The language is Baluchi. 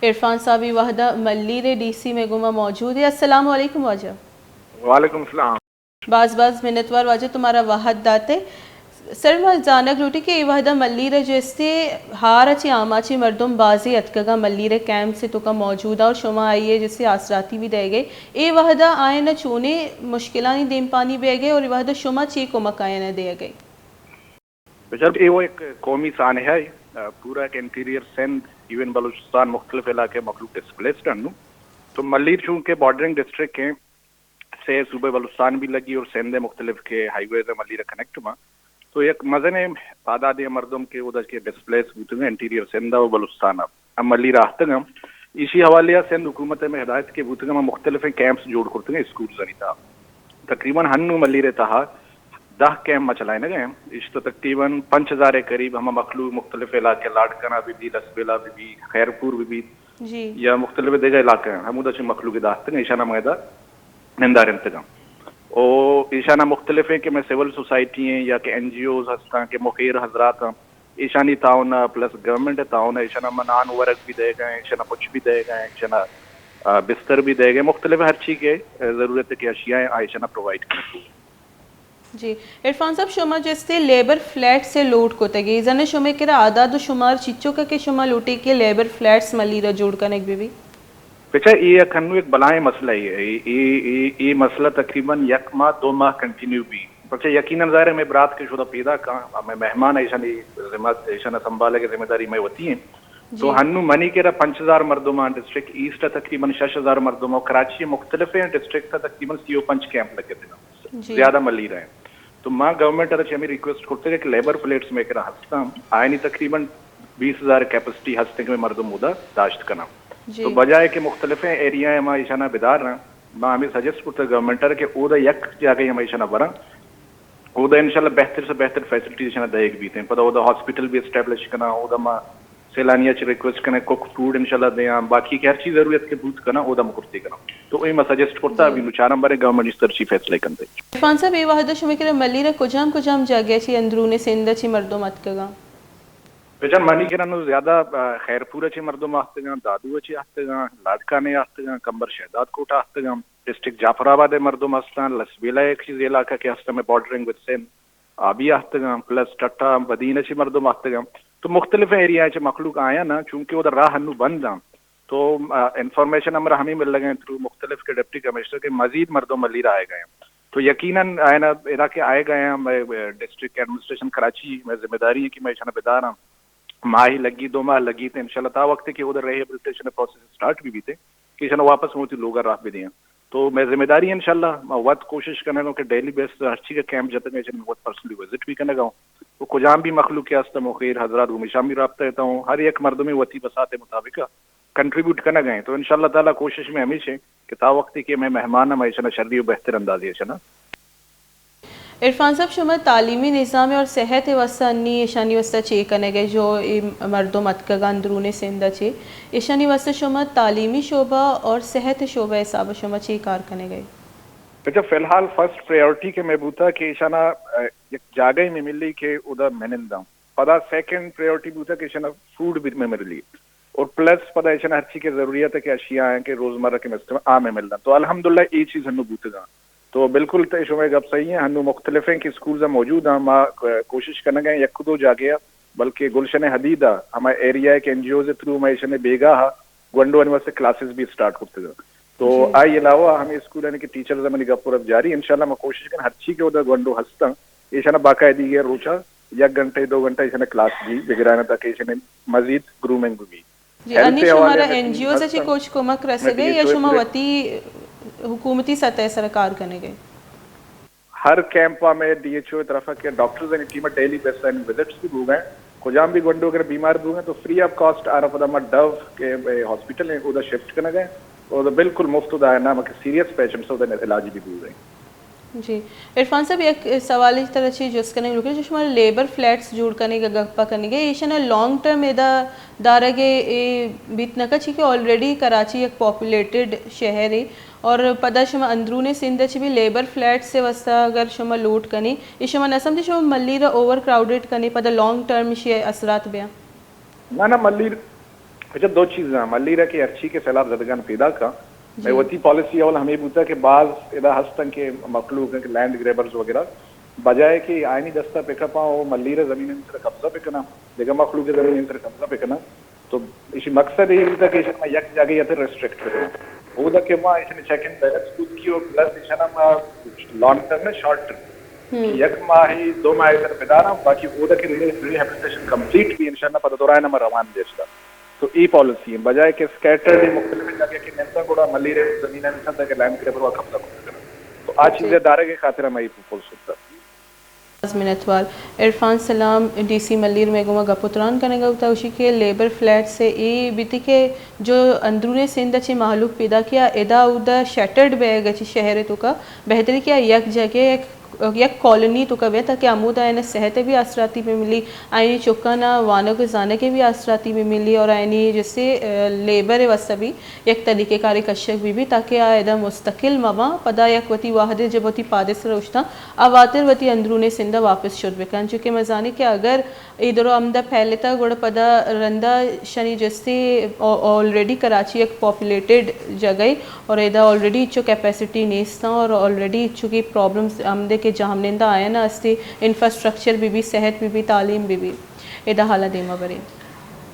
عرفان صاحب، اے وہدا ملیر ءِ ڈی سی مئے گوما موجود ایں۔ السلام علیکم واجہ۔ وعلیکم السلام۔ باز باز منتوار واجہ تمہارا وہد داتے۔ سر، ما زانگ لوٹی کہ اے وہدا ملیر ءَ جو استے ہار ءَ چہ آماچیں مردم بازیں اتکگاں، ملیر ءِ کیمپس ءِ توکا موجود ایں اور شما آئی ءَ جو استے آسراتی بھی دئیگ ئے۔ اے وہدا آیاں ءَ چونیں مشکلانی دیمپانی بیگ ئے اور اے وہدا شما چے کمک آیاں ءَ دئیگ ئے؟ بچار، اے وہ ایک قومی سانحہ ہے، آ، پورا ایک انٹیریئر سندھ، ایون بلوچستان، مختلف علاقے مخلوق ڈسپلیسڈ انوں۔ تو ملیر چونکہ بارڈرنگ ڈسٹرکٹ ہیں، سے صوبہ بلوچستان بھی لگی اور سندھ مختلف کے ہائی ویز ہیں ملیر کنیکٹ ماں۔ تو یک مزنیں تعداد مردم کہ اودا کہ ڈسپلیس بوتگاں انٹیریئر سندھ و بلوچستان ءَ، ہم ملیر آہتگاں۔ ایشی حوالے ءَ سندھ حکومت ءَ ہمے ہدایت کہ بوتگاں، ما مختلفیں کیمپس جوڑ کرتگاں اسکولز آنی تہا۔ تقریباً ہنو ملیر ءِ تہا دہ کیمپ ما چلائینگ ءَ ایں۔ ایش تو تقریباً پنچ ہزار ءِ قریب ہما مخلوق مختلف علاقے، لاڈکانہ بہ بی، لسبیلہ بہ بی، خیرپور بہ بی، جی۔ یا مختلف دگہ علاقے ہیں، ہمودا چہ مخلوق داہتگاں، ایشانا ما ادا نندارینتگاں۔ او ایشانا مختلف ہیں کہ میں سول سوسائٹی ہیں یا کہ این جی اوز ہستاں کہ مخیر حضرات ہیں، ایشانی تعاون ءَ پلس گورنمنٹ ءِ تعاون ءَ ایشانا ما نان ورگ بھی دئیگ ءَ ایں، ایشانا پچ بھی دئیگ ءَ ایں، ایشانا، آ، بستر بھی دئیگ ءَ ایں، مختلف ہر چیز کہ، آ، ضرورت ہے کہ اشیاء ہیں، آ ایشانا پرووائیڈ کنگ بوت۔ جی، عرفان صاحب، شما جستے لیبر فلیٹس ءِ لوٹ کتگ ئے، زن شمے کرا اعداد و شمار چیچوکا کہ شما لوٹے کہ لیبر فلیٹس ملیر ءَ جوڑ کنگ بہ بی؟ بچا، اے یک انو یک بلائیں مسئلہ ہے۔ اے، اے، اے، اے مسئلہ تقریباً یک ماہ، دو ماہ کنٹینیو بی۔ بچا، یقیناً ظاہر ہے، مئے برات کہ شدا پیدا کاں، مئے مہمان ایشانی ذمہ، ایشانا سنبھالے کہ ذمہ داری مئے وتی ہیں۔ تو جی۔ ہنو منی کرا پنچ ہزار مردم آں، ڈسٹرکٹ ایسٹ ءَ تقریباً شش ہزار مردم آں، کراچی مختلف ہیں ڈسٹرکٹ ءَ تقریباً سی و پنچ کیمپ لگے تھے نا۔ جی۔ زیادہ ملیر ہیں۔ تو ما گورنمنٹ ءَ چہ ہمے ریکویسٹ کرتے کہ لیبر فلیٹس مئے کرا ہستاں، آیانی تقریباً بیس ہزار کیپیسٹی ہستیں کہ مردم اودا داشت کناں۔ جی۔ تو بجائے کہ مختلف ایریا ما ایشانا بدار رہاں، ما ہمیں سجیسٹ کرتے گورنمنٹ ءَ کہ اودا یک جاگہ ہم ایشانا براں، اودا انشاءاللہ بہتر سے بہتر فیسلٹیز ایشانا دئیگ بیتیں۔ پدا اودا ہاسپٹل بھی اسٹیبلش کناں، اودا ما سیلانی ءَ چہ ریکویسٹ کنیں، کوک فوڈ انشاءاللہ دیاں، باقی کہ ہر چیز ضرورت کہ بوت کناں، اودا ما کرتے کناں۔ تو اے ما سجیسٹ کرتا، جی۔ ابھی نو چاراں برے گورنمنٹ اس طرح چی فیصلہ کنتے۔ عرفان صاحب، اے وہد ءَ شمے کرا ملیر ءَ کجام کجام جاگہ چی اندرون سندھ ءَ چی مردم اتکگاں؟ بچار، منی کرا نو زیادہ، آ، خیرپور ءَ چی مردم آہتگاں، دادو ءَ چی آہتگاں، لاڈکانے آہتگاں، کمبر شہداد کوٹ آہتگاں، ڈسٹرکٹ جعفر آباد ءِ مردم ہستاں، لسبیلہ یک چیز علاقہ کہ ہستاں، میں بارڈرنگ ود سندھ، آ بی آہتگاں، پلس ٹٹا بدین ءَ چی مردم آہتگاں۔ تو مختلف ایریا ءَ چہ مخلوق آیاں نا، چونکہ اودا راہ انو بند آں۔ تو، آ، انفارمیشن ہمرا ہمیں ملگ ءَ تھرو مختلف کے ڈپٹی کمشنر کہ مزید مردم ملیر آئے گئے ہیں۔ تو یقیناً آئینا ادا کہ آئے گئے ہیں، میں، ڈسٹرکٹ ایڈمنسٹریشن کراچی میں ذمہ داری ہے کہ میں ایشانا بداراں۔ ماہی لگی، دو ماہ لگی، تو انشاءاللہ تا وقت کہ اودا ریہیبلیٹیشن پروسیس سٹارٹ بھی بیتے کہ ایشانا واپس موتی لوگا راہ بدیاں۔ تو میں ذمہ داری انشاءاللہ، ما وت کوشش کنگا کہ ڈیلی بیس ہر چیز کا کیمپ جتگ، ایشانا وت پرسنلی وزٹ بھی کنگا ہوں۔ تو کجام بھی مخلوق کے ہستم و خیر حضرات گومی شامی رابطہ تا ہوں، ہر یک مردمی وتی بساط مطابق کنٹریبیوٹ کنگ ءَ ایں۔ تو انشاءاللہ تعالیٰ کوشش میں ہمیش ہے کہ تا وقتی کہ میں مہمان ہم ایشانا شری و بہتر اندازی ایشانا۔ عرفان صاحب، شما تعلیمی نظام اور صحت واسطہ انی ایشانی واسطہ چے کنگ ءَ جو اے مردم اتکگ اندرون سندھ ءَ چے، ایشانی واسطہ شما تعلیمی شعبہ اور صحت شعبہ حساب شما چے کار کنگ ءَ؟ اچھا، فی الحال فرسٹ پرائیورٹی کہ میں بوتا کہ ایشانا، اے، یک جاگہ میں ملی کہ ادا مننداں۔ پدا سیکنڈ پرائیورٹی بوتا کہ ایشانا فوڈ بھی میں ملی۔ اور پلس پدا ایشانا ہر چیز کی ضروریت ہے کہ اشیاء ہیں کہ روزمرہ کے میں استعمال آ میں ملنا۔ تو الحمدللہ اے چیز ہنو بوتگا۔ تو بالکل تے شما گپ صحیح ہیں، ہنو مختلف ہیں کہ اسکولز موجود ہیں، ما کوشش کنگا ہیں یک دو جاگہ، بلکہ گلشن حدید ہے، ہما ایریا ہے کہ این جی اوز تھرو ما ایشانا بیگاہ گونڈو آنی واسطے کلاسز بھی سٹارٹ کرتگا۔ تو جی۔ آئی علاوہ ہمیں اسکول آنی کہ ٹیچرز منی گپ رب جاری، انشاءاللہ ما کوشش کنیں ہر چی کہ اودا گونڈو ہستاں، ایشانا باقاعدگی روچا یک گھنٹے دو گھنٹے ایشانا کلاس بھی بگرانہ تاکہ ایشانا مزید گرومنگ بھی۔ جی، ہیلتھ انی حوالے شمارا میں این جی اوز ہستاں۔ چی کچھ کمک رسگے یا شما وتی حکومتی سطح سر کار کنگے؟ ہر کیمپ ءَ مئے ڈی ایچ او ءِ طرف ءَ کہ ڈاکٹرز آنی ٹیم ءَ ڈیلی بیسس ءَ وزٹس بھی بوگ ءَ، کجام بھی گونڈو اگر بیمار بوگ ءَ تو فری آف کاسٹ آرا پدا ما ڈو کہ ہاسپٹل ہیں، اودا شفٹ کنگ ءَ، اودا بالکل مفت، اودا نام کہ سیریس پیشنٹس اودا علاج بھی بوگ ءَ۔ جی، عرفان صاحب، یک سوال ترا چی جست کنگ لوٹیں، جو شما لیبر فلیٹس جوڑ کنگ ءِ گپا کنگ ءَ، ایشانا لانگ ٹرم ادا دارگ ءِ اے بیت نہ کن، چی کہ آلریڈی کراچی یک پاپولیٹڈ شہر ہے، اور پدا شما اندرون سندھ ءَ چہ بھی لیبر فلیٹس ءِ واسطہ اگر شما لوٹ کنے، اے شما نہ سمجھے شما ملیر ءَ اوور کراؤڈڈ کنے، پدا لانگ ٹرم ایشی ءِ اثرات بیاں؟ نہ، نہ، ملیر، اچھا، دو چیزاں، ملیر ءَ کہ ہرچی کہ سیلاب زدگان پیداک آں، مئے وتی پالیسی اول ہمے بوتا کہ باز ادا ہستن کہ مخلوق ہیں کہ لینڈ گریبرز وغیرہ، بجائے کہ آئینی دستا پک اپ آں و ملیر زمین سر قبضہ بکناں، دگہ مخلوق زمین سر قبضہ بکناں، تو ایشی مقصد یہ بوتا کہ ایشاں ما یک جاگہ اتر ریسٹرکٹ بکناں۔ اودا کہ ما ایشاں چیک اینڈ بیلنس بوت کی اور پلس ایشاں ما لانگ ٹرم میں شارٹ ٹرم، یک ماہ، دو ماہ سر بداراں، باقی اودا کہ ری ہیبلیٹیشن کمپلیٹ بھی انشاءاللہ پدا دورائنا ما روان دیشتا۔ تو اے پالیسی ہیں، بجائے کہ اسکیٹرڈ مختلف جگہ کہ ننداں گڑا ملیر زمین ہے، نشان تھا کہ لینڈ گریبر وا قبضہ کرتا۔ تو آ چیزیں دارے کے خاطر ہم اے پوسٹ ہوتا۔ باز منتوار۔ عرفان سلام، ڈی سی ملیر میں گوما گپ و تران کنگا ہوتا، اسی کہ لیبر فلیٹ سے اے بیتی کہ جو اندرون سندھ چی مہلوک پیدا کیا، ادا اودا شیٹرڈ بیگ چی شہر تو کا بہتری کیا یک جگہ یک یک کالونی تو کا بیا تاکہ ہمودا آئین صحت بھی آسراتی بھی ملی، آئینی چکانا وانگ و زانگ بھی آسراتی بھی ملی اور آئینی جیسے لیبر واسطہ بھی یک طریقہ کار کشک بھی بھی تاکہ آ ادا مستقل مباں، پدا یک وتی واحد جب وتی پادے سر اشتاں آ واتر وتی اندرون سندھ واپس شد بکن، چونکہ مزانی کہ اگر اے درو ہمدا پھیلتا گڑا پدا رندا شنی جستے آلریڈی کراچی یک پاپولیٹڈ جگہ اور ادا آلریڈی چو کیپیسٹی نیستاں اور آلریڈی چو کی پرابلمز ہمدے کہ جہمنندہ آیا نا استے، انفراسٹرکچر بھی بھی، صحت بھی بھی، تعلیم بھی بھی، ادا حالا دیما بریں۔